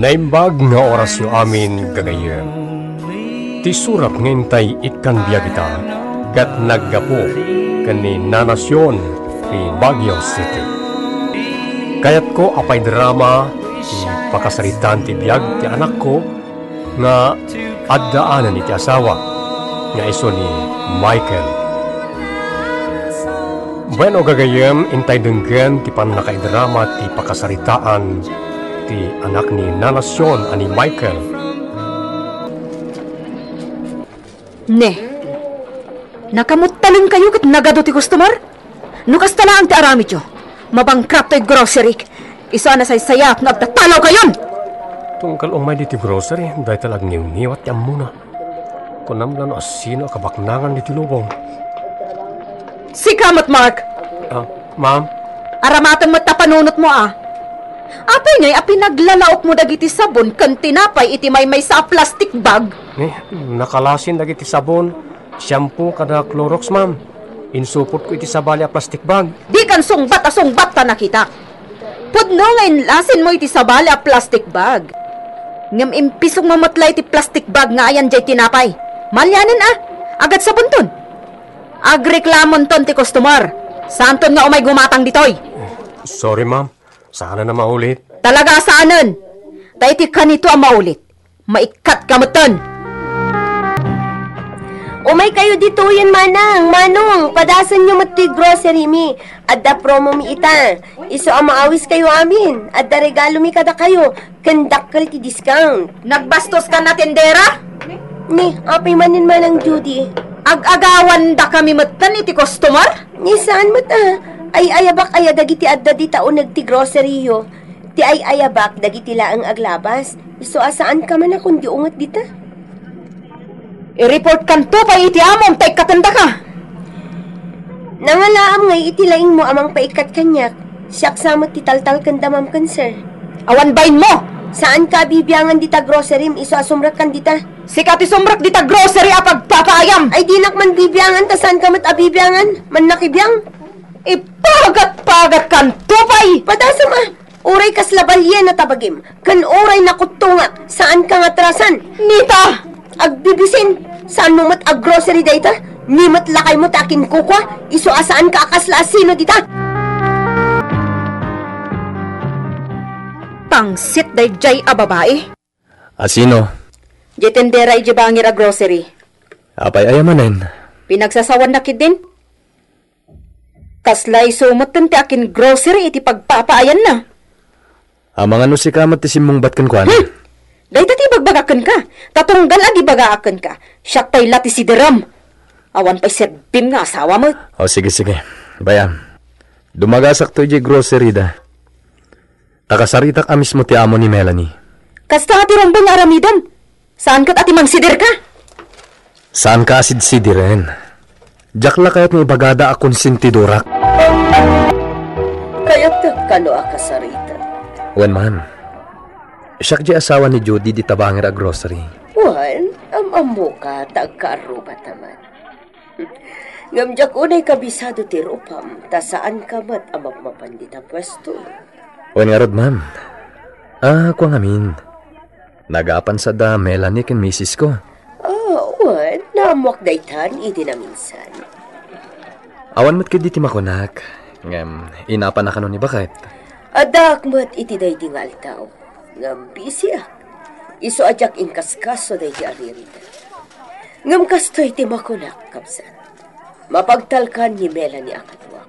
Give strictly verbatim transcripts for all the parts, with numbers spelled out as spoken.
Naimbag nga orasyo amin, gagayyem. Ti surat nga intay ikkan biag ita, ket naggapu ken ni Nana Sion ti Baguio City. Kayatko a paidrama ti pakasaritaan ti biag ti anakko nga addaanen iti asawa nga isu ni Michael. Bueno, gagayyem, intay denggen ti pannakaidrama ti pakasaritaan ti anak ni Nana Sion a ni Michael. Ne, nakamuttalingkayo ket nagadu ti customer? No kasta laeng ti aramidyo, mabangkrapto ti grocery. Isu a nasaysayat nga agtatalawkayon! Tunggal umay ditoy grocery, dayta la agniwniwat ti ammona. Kunam la no asino a kabaknangan ditoy lubong. Sika met, Mark! Ah, ma'am? Aramatem met ta panunotmo, a. Apay ngay a pinaglalaokmo dagiti sabon ken tinapay iti maymaysa a plastic bag? Ni, nakalasin dagiti sabon, shampoo kada Clorox, ma'am. Insupotko iti sabali a plastic bag. Dikan sungbat a sungbat ta nakitak. Pudno nga inlasinmo iti sabali a plastic bag. Ngem impisongmo met la iti plastic bag nga ayan diay tinapay. Malianen a, agad sabonton. Agreklamonton ti customer. Saanton nga umay gumatang ditoy. Sorry, ma'am. Saanen a maulit. Talaga a saanen. Ta iti kanito a maulit, maikkatka metten. Umaykayo ditoyen, manang, manong, padasenyo met toy grocery mi. Adda promo mi ita. Isu a maawiskayo amin, adda regalo mi kadakayo, ken dakkel ti discount. Nagbastoska a tendera? Ni, apay manen, Manang Judy? Ag-agawandakami metten iti customer? Ni, saan met a. Ay-ayabak aya dagiti adda dita uneg ti grocery-yo. Ti ay-ayabak dagiti laeng aglabas. Isu a saanka man a kundi unget dita. I-reportkanto pay iti amom ta ikkatendaka. Nangalaam ngay iti laingmo a mangpaikkat kaniak. Siak sa met ti taltalkenda, ma'am ken sir. Awan bainmo! Saanka a bibiangan dita grocery-m isu a sumrekkan dita. Sika ti sumrek dita grocery a pagpapaayam! Ay, dinak man bibiangan ta saanka met a bibiangan. Mannakibiang. Ipagat-pagatkanto pay! Padasem a! Uray kasla balian a tabagim, ken uray nakuttongak, saanka nga atrasan. Nita! Agbibisin, saanmo met a grocery dayta? Ni met lakaymo ti akinkukua, isu a saanka a kasla asino dita. Pangsit daydiay a babai. Asino? Diay tendera idiay bangir a grocery. Apay aya manen? Pinagsasawanna ketdin. Kasla isu metten ti akin-grocery iti pagpapaayanna. Amangan no sika met ti simmungbat kenkuana. Hmm! Dayta ti ibagbagak kenka, ta tunggal agibagaak kenka, siak pay la ti siderem. Awan pay serbim nga asawa met. O, sige, sige. Bay-am, dumagasakto idiay grocery-da. Ta kasaritak a mismo ti amo ni Melanie. Kasta a ti rumbeng nga aramidem. Saan ket a ti mangsiderka? Saanka a sidsidiren. Diak la kayat nga ibagada a konsentidorak. Kayattek kano a kasaritak? Wen, ma'am. Siak diay asawa ni Judy dita bangir a grocery. Wen, am-ammoka ta agkaarrubata man. Ngem diak unay kabisado ti rupam, ta saanka met a mapmapan dita puesto. Wen ngarud, ma'am. Ah, kua ngamin. Nagapan sa da Melanie ken misis ko. Ah, wen, naammoak daytan idi naminsan. Awan met ketdi ti makunak, ngem inapana kano ni baket? Addaak met iti daydi nga aldaw, ngem bisiak. Isu a diak inkaskaso daydi a ririda. Ngem kastoy ti makunak, kabsat. Mapagtalkan ni Melanie a kaduak.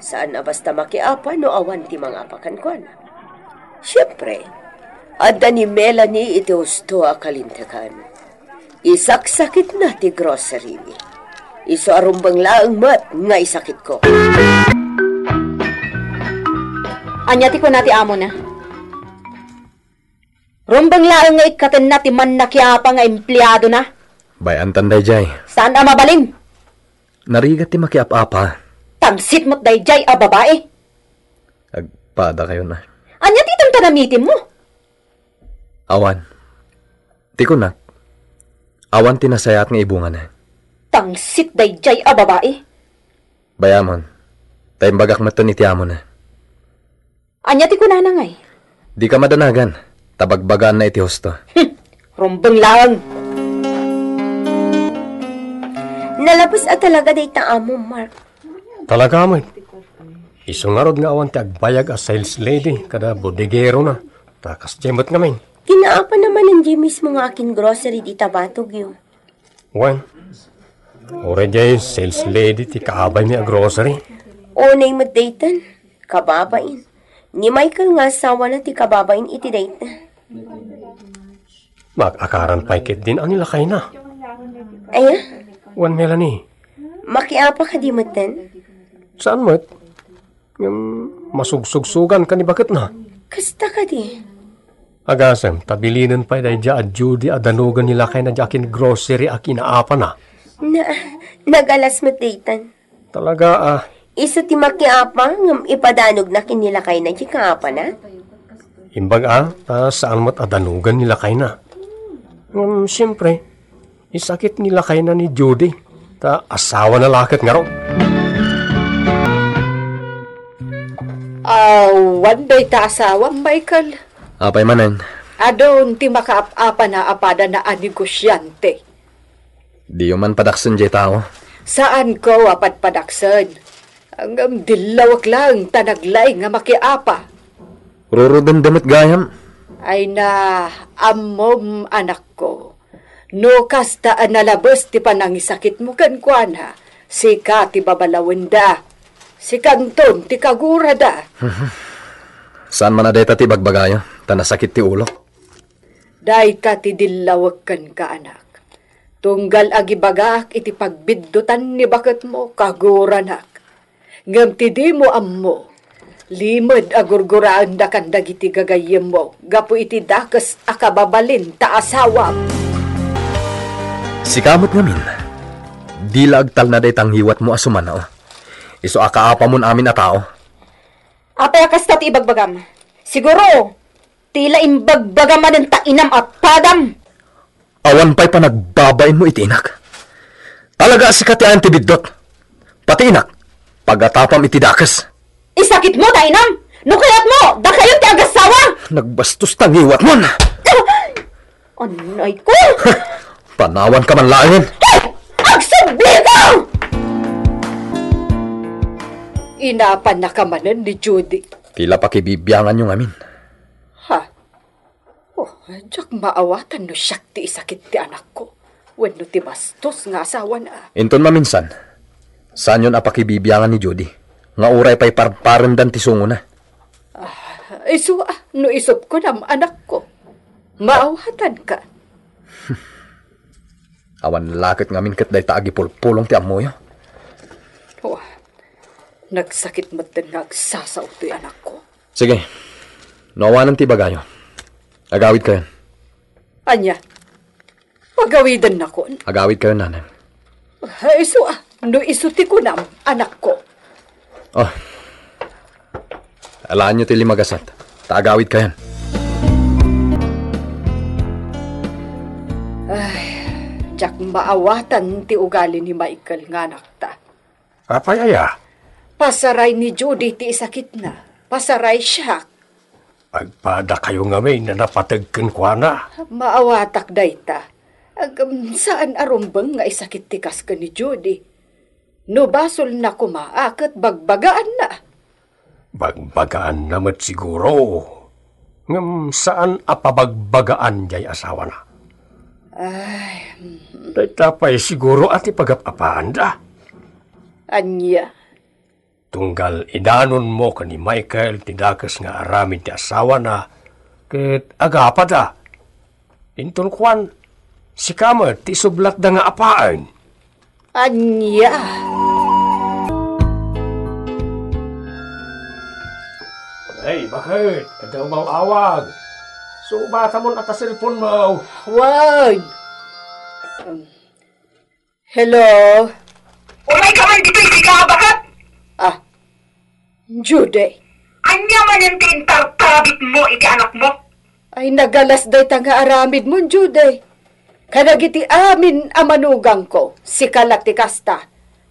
Saan a basta makiapa no awan ti mangapa kenkuana. Siempre, adda ni Melanie iti husto a kalintegan. Isaksakitna ti grocery-mi. Isu a rumbeng laeng met nga isakitko. Ania ti kuna ti amona? Rumbeng laeng nga ikkatenna ti mannakiapa nga empleadona. Bay-antan daydiay. Saan a mabalin? Narigat ti makiap-apa. Tangsit met daydiay a babai. Agpadakayon a. Ania ti itan ta namitimmo? Awan. Ti kunak, awan ti nasayaat nga ibungana. Tangsit daydiay a babai. Bay-amon, ta imbagak metten iti amona. Ania ti kunana ngay? Dika madanagan. Ta bagbagaanna iti husto. Rumbeng laeng. Nalabes a talaga dayta amo, Mark. Talaga met. Isu ngarud nga awan ti agbayag a sales lady kada bodegerona. Ta kasdiay met ngamin. Kinaapa naman diay mismo nga akin-grocery dita batogyo. Wen, uray diay sales lady ti kaabaymi a grocery. Unay met daytan, kababain. Ni Michael nga asawana ti kababain iti dayta. Maakaran pay ketdin a ni lakayna. Aya? Wen, Melanie. Makiapa kadi metten? Saan met? Ngem masugsugsugan ka ni baketna. Kasta kadi? Agasem, ta bilinen pay daydiay a Judy a danugen ni lakayna diay akin-grocery a kinaapana. Na, nagalas met daytan. Talaga, ah. Isu ti makiapa, ngem ipadanogna ken ni lakayna diay kaapana? Imbag, ah, ta saan met a danugen ni lakayna. Ngem, siyempre, isakit ni lakayna ni Judy, ta asawana la ket ngarud. Awan dayta asawam, Michael. Apay manen? Adun ti makaap-apana a padana a negosyante. Diyo man padaksen diay tao? Saanko a padpadaksen. Ngem dillawek laeng ta naglaing nga makiapa. Rurudenda met gayam. Ay na, ammom, anakko. No kasta a nalabes ti panangisakitmo kenkuana, sika ti babalawenda. Sikanton ti kagurada. Saan man a dayta ti ibagbagayo, ta nasakit ti ulok. Dayta ti dillawek kenka, anak. Tunggal agibagaak iti pagbiddutan ni baketmo, kaguranak. Ngem ti dimo ammo, limed a gurguraendakan dagiti gagayyemmo gapu iti dakes a kababalin ta asawam. Sika met ngamin, dila agtalna dayta ngiwatmo a sumanao. Isu a kaapamon amin a tao. Apay a kasta ti ibagbagam? Siguro, ti la imbagbaga manen ta inam a padam. Awan pay panagbabainmo iti inak. Talaga a sika ti ayan ti biddut. Pati inak, pagatapam iti dakes. Isakitmo ta inam? No kayatmo, dakayo ti agasawa! Nagbastos ta ngiwatmon! Anay ko! Panawan ka man laengen! Ay! Agsubli ka! Inapanna ka manen ni Judy. Ti la pakibibianganyo ngamin. Ha? Oh, diak maawatan no siak ti isakit ti anakko wenno ti bastos nga asawana. Inton maminsan, saanyon a pakibibiangan ni Judy nga uray pay parparendan ti sungona. Ah, isu a, no isu't kunam, anakko. Maawatanka. Awan la ket ngamin ket dayta agipulpulong ti ammoyo. Oh, nagsakit metten nga agsasao toy anakko. Sige. No awanen ti ibagayo, agawidkayon. Ania? Pagawidennakon? Agawidkayon, nanang. Ay, isu a, no isu ti kunam, anakko. Oh. Alaanyo ti limagasat, ta agawidkayon. Ay, diak maawatan ti ugali ni Michael nga anakta. Apay aya? Pasaray ni Judy ti isakitna. Pasaray siak. Agpadakayo ngamin a napateg kenkuana. Maawatak dayta. Agam, saan a rumbeng nga isakit ti kas ken ni Judy. No basolna koma a ket bagbagaanna. Bagbagaanna met siguro. Ngem saan a pabagbagaan diay asawana. Ay, mm. Dayta pay siguro a ti pagap-apaanda. Ania? Tunggal idanonmo ken ni Michael ti dakes nga aramid ti asawana ket agapada. Inton kuan, sika met ti isublatda nga apaen. Ania? Hey, baket? Adda umaw-awag. Subatamon a ta cellphone mo. Wen. Um, hello? Uray ka man ditoy, sika, baket? Ah, Judy. Ania manen ti intartarabitmo iti anakmo? Ay, nagalas dayta nga aramidmo, Judy. Kadagiti amin a manugangko, sika la ti kasta.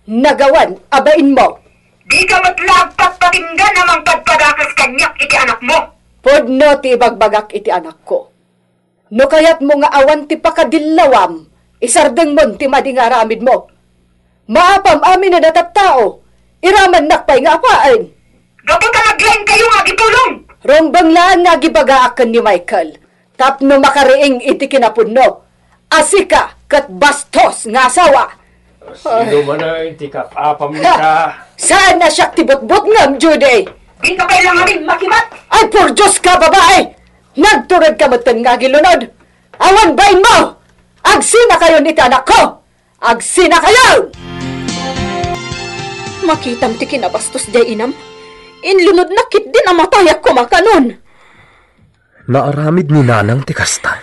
Nagawan a bainmo. Dika met la agpatpatinggan a mangpadpadakes kaniak iti anakmo. Pudno ti ibagbagak iti anakko. No kayatmo nga awan ti pakadillawam, isardengmon ti madi nga aramidmo. Maapam amin a datattao, iramannak pay nga apaen. Gapu ta naglaingkayo nga agitulong! Rumbeng laeng nga agibagaak ken ni Michael tapno makariing iti kinapudno a sika ket bastos nga asawa. Sino manen ti kakaapam Ha! dita? Saan a siak ti butbutngem, Judy? Dika pay la ngamin makibat! Ay, por Dios ka, babae! Nagturedka metten nga agilunod! Awan bainmo! Agsinakayon iti anakko! Agsinakayon! Makitam ti kinabastos diay inam. Inlunodnak ketdin a matayak koma kanon. Naaramid ni Nanang ti kasta.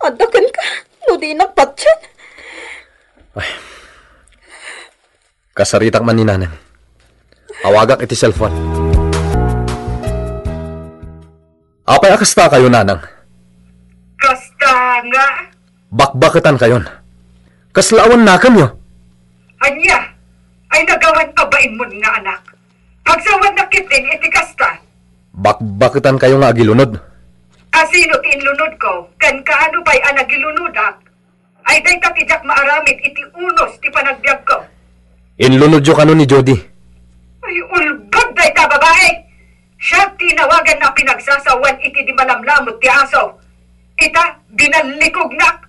Adda kenka, no dinak patien. Ay. Kasaritak man ni Nanang. Awagak iti cellphone. Apay a kastakayo, Nanang? Kasta nga? Bakbaketankayon. Kasla awan nakemyo? Ania? Ay nagawan a bainmon nga anak. Pagsawannak ketdin iti kasta. Bakbaketankayo nga agilunod. A sino ti inlunodko? Ken kaano pay a nagilunodak? Ay dayta ti diak maaramid iti unos ti panagbiagko. Inlunodyo kano ni Jody. Ay, ulbod dayta babae! Siak ti inawagan a pinagsasawan iti di malamlamot ti aso. Ita, binallikognak.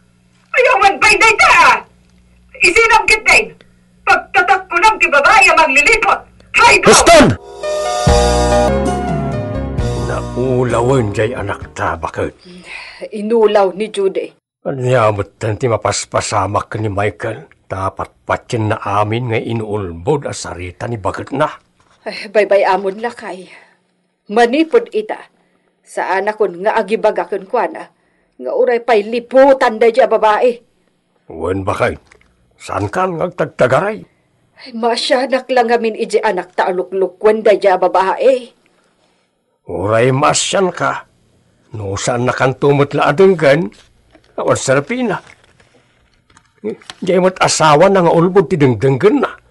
Ay, awan pay dayta, ah! Isinam ketdin! Pagtatakkunam ti babae a manglilipot! Traidor! Huston! Naulawen jay anakta, baket. Inulaw ni Judy. Ania metten ti mapaspasamak ken ni Michael, ta patpatienna amin nga inuulbod a sarita ni baketna? Eh, baybay-amon, lakay. Manipud ita, saanakon nga agibaga kenkuana nga uray pay liputan daydiay a babae. Wen, baket, saankan nga agtagtagaray. Ay, maasianak la ngamin idiay anakta a luklukuen daydiay a babae. Uray maasianka, no saannakanto met la a denggen, awan serpina. Diay met asawana nga ulbod ti dengdenggenna.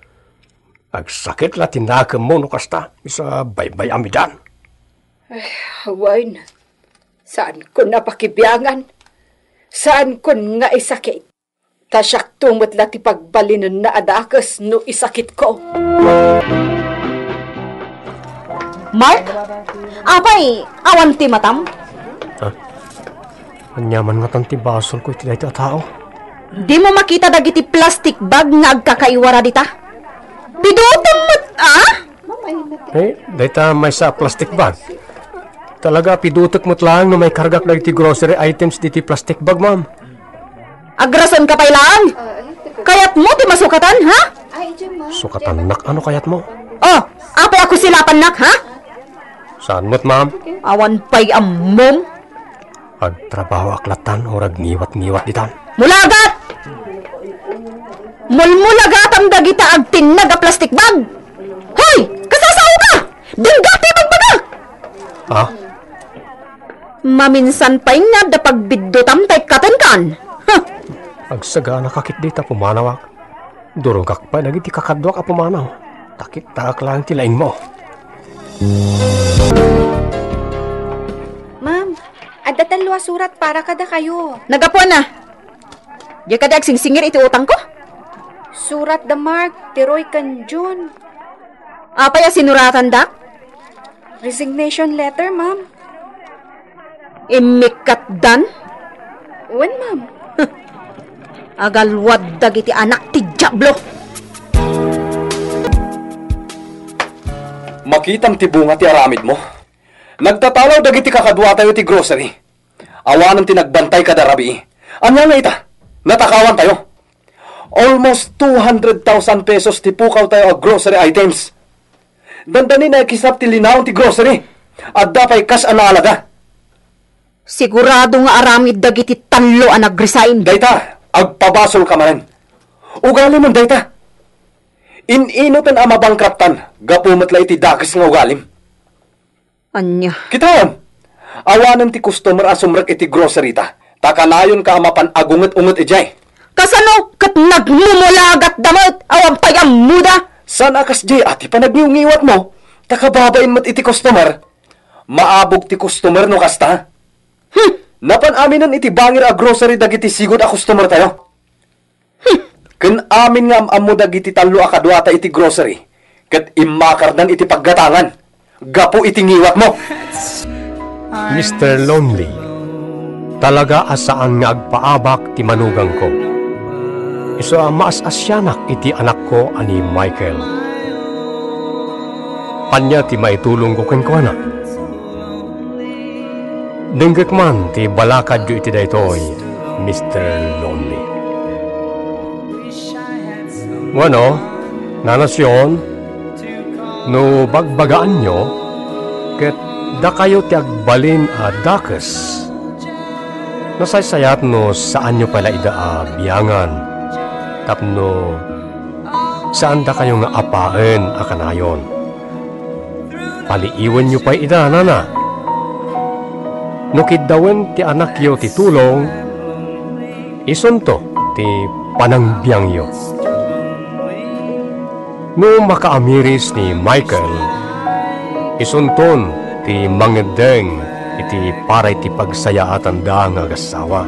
Agsakit la ti nakemmo no kasta, isu a baybay-amidan. Ay, wen, saankon a pakibiangan. Saankon nga isakit. Ta siakto met la ti pagbalinenna a dakes no isakitko. Mark? Apay, awan ti matam? Ha? Ania man ngatan ti basolko iti dayta a tao? Dimo makita dagiti plastic bag nga agkakaiwara dita? Pidutem met, ah? Eh, dayta maysa a plastic bag. Talaga, pidutek met laeng no maikargak dagiti grocery items diti plastic bag, ma'am. Agrasonka pay laeng? Kayatmo ti masukatan, ha? Sukatannak, ano kayatmo? Oh, apay a kusilapannak, ha? Saan met, ma'am? Awan pay ammom. Agtrabahoak lattan, or agngiwat-ngiwat ditan. Mulagat! Mulmulagatam dagita agtinnag a plastic bag! Hoy! Kasasaoka! Denggato ti ibagbagak! Ha? Maminsan pay nga adda pagbiddutam ta ikkatenkan. Huh! Agsagana ka ketdi ta pumanawak. Durogak pay dagiti kakaduak a pumanaw. Ta kittaak laeng ti laingmo. Ma'am, adda tallo a surat para kadakayo. Nagapuan a. Diay kadi agsingsingir iti utangko? Surat da Mark, ti Roy ken June. Apay a sinuratandak? Resignation letter, ma'am. Immikkatdan? Wen, ma'am. Agalwad dagiti anak ti Diablo! Makitam ti bunga ti aramidmo. Nagtatalaw dagiti kakaduatayo ti grocery. Awanen ti nagbantay kada rabii. Ania nga ita? Natakawantayo. Almost two hundred thousand pesos ti pukawtayo a grocery items. Dandani naikisnap ti linaon ti grocery. Adda pay kas a naalaga. Sigurado nga aramid dagiti tallo a nag-resign. Dayta, agpabasolka manen. Ugalimon dayta. In-inutan a mabankruptan gapu met la iti dakes nga ugalim. Ania? Kitaem, awanen ti customer a sumrek iti grocery ta, ta kanayonka a mapan agunget-unget idiay. Kasano ket nagmumulagatda met? Awan pay ammoda? Saan a kasdiay a ti panagniwngiwatmo, ta kababain met iti customer. Maabog ti customer no kasta. Napan aminen iti bangir a grocery dagiti sigud a customer tayo. Ken amin nga am-ammo dagiti tallo a kaduata iti grocery, ket immakardan iti paggatangan gapu iti ngiwatmo. Mister Lonely, talaga a saan nga agpaabak ti manugangko. Isu a maas-asianak iti anakko a ni Michael. Ania ti maitulongko kenkuana? Denggek man ti balakadyo iti daytoy, Mister Lonely. Wenno, Nana Sion, no bagbagaanyo, ket dakayo ti agbalin a dakes, nasaysayat no saanyo pay la ida a biangan tapno saandakayo nga apaen a kanayon. Paliiwenyo pay ida, nana. No kiddawen ti anakyo ti tulong, isunto ti panangbiangyo. No makaamiris ni Michael, isunton ti mangeddeng iti para iti pagsayaatanda nga agassawa.